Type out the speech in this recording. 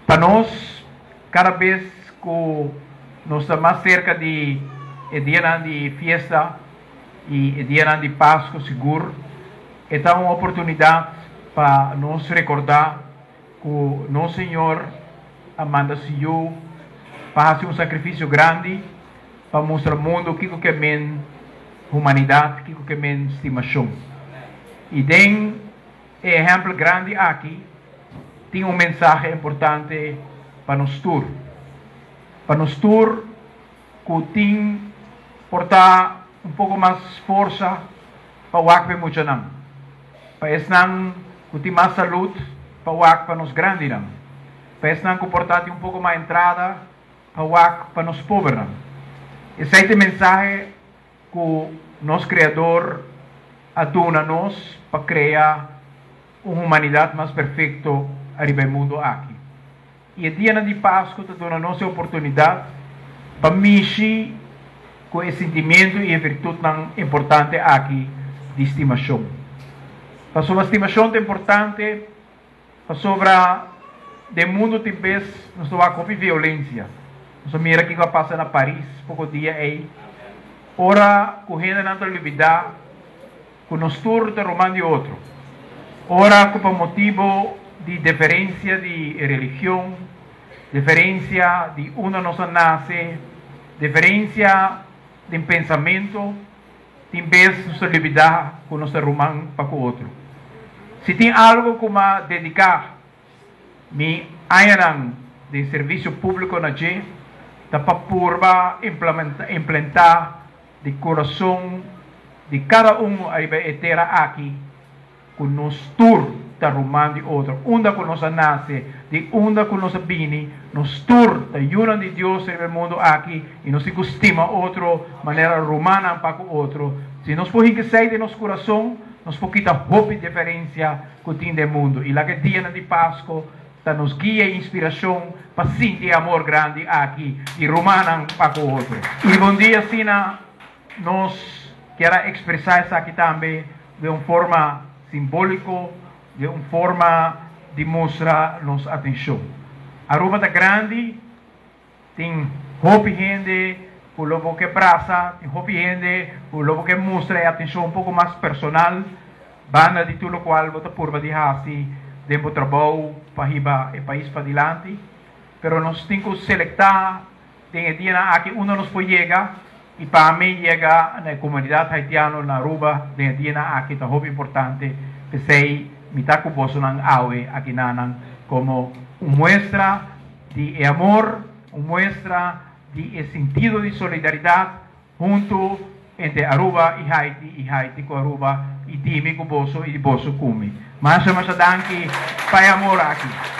Pa nos, kada bes ku nos ta mas serka di e dianan di fiesta i e dianan di Pasku sigur, e ta un oportunidat pa nos rekordá ku nos Señor a manda su Yu pa hasi un sakrifisio grandi pa mustra mundu kiko ke men humanidat, kiko ke men stimashon. I den E ehèmpel grandi aki tin un mensahe importante pa nos tur. Pa nos tur ku tin por ta un poko mas forsa pa wak pa e muchanan. Pa esnan ku tin mas salud pa wak pa nos grandinan. Pa esnan ku por ta tin un poko mas entrada pa wak pa nos pobernan. Esei ta e mensahe Ku nos Kreador a duna nos pa krea un humanidat mas perfekto ariba e mundu aki. I e dianan di Pasku ta duna nos e oportunidat pa mishi ku e sintimientu i e virtutnan importante aki di stimashon. Pasobra stimashon ta importante. Pasobra den mundu tin bes nos ta wak hopi violencia. Nos a mira kiko a pasa na Paris poko dia ei, ora ku hendenan ta lubida ku nos tur ta ruman di otro. Ora ku pa motibo di deferencia di religion, deferencia di unda nos a nase, deferencia den pensamento, Tin bes nos ta lubidá ku nos ta ruman pa ku otro. Si tin algu ku m'a dediká mi añanan den servisio públiko na dje, ta pa purba implentá di kurason di kada un ariba e tera aki Ku nos tur ta ruman di otro. Unda ku nos a nase, di unda ku nos a bini, nos tur ta yunan di Dios riba e mundu aki i nos tin ku stima otro manera rumannan pa ku otro. Si nos por hinka esei den nos kurason, nos por kita hopi diferensia ku tin den mundu. I laga e dianan di Pasko ta nos guia i inspirashon pa sinti e amor grandi aki di rumannan pa ku otro. I bon dia asina nos kier a ekspresá esaki tambe Den un forma simbóliko, den un forma di mustra nos atenshon. Aruba ta grandi, tin hopi hende ku lo bo ke brasa, tin hopi hende ku lo bo ke mustra e atenshon un poko mas personal, banda di tur lokual bo ta purba di hasi den bo trabou pa hiba e pais padilanti. Pero nos tin ku selektá Den e dianan aki unda nos por yega y pa mi yega na e comunidad Haitiano na Aruba den e dianan aki ta hopi importante, p'esey mi ta cu bosonan awe aki nanan como un muestra di e amor, un muestra di e sintido di solidaridad hunto entre Aruba y Haiti y Haiti cu Aruba y di mi cu boso y di boso cu mi. Masha masha danki pa e amor aki.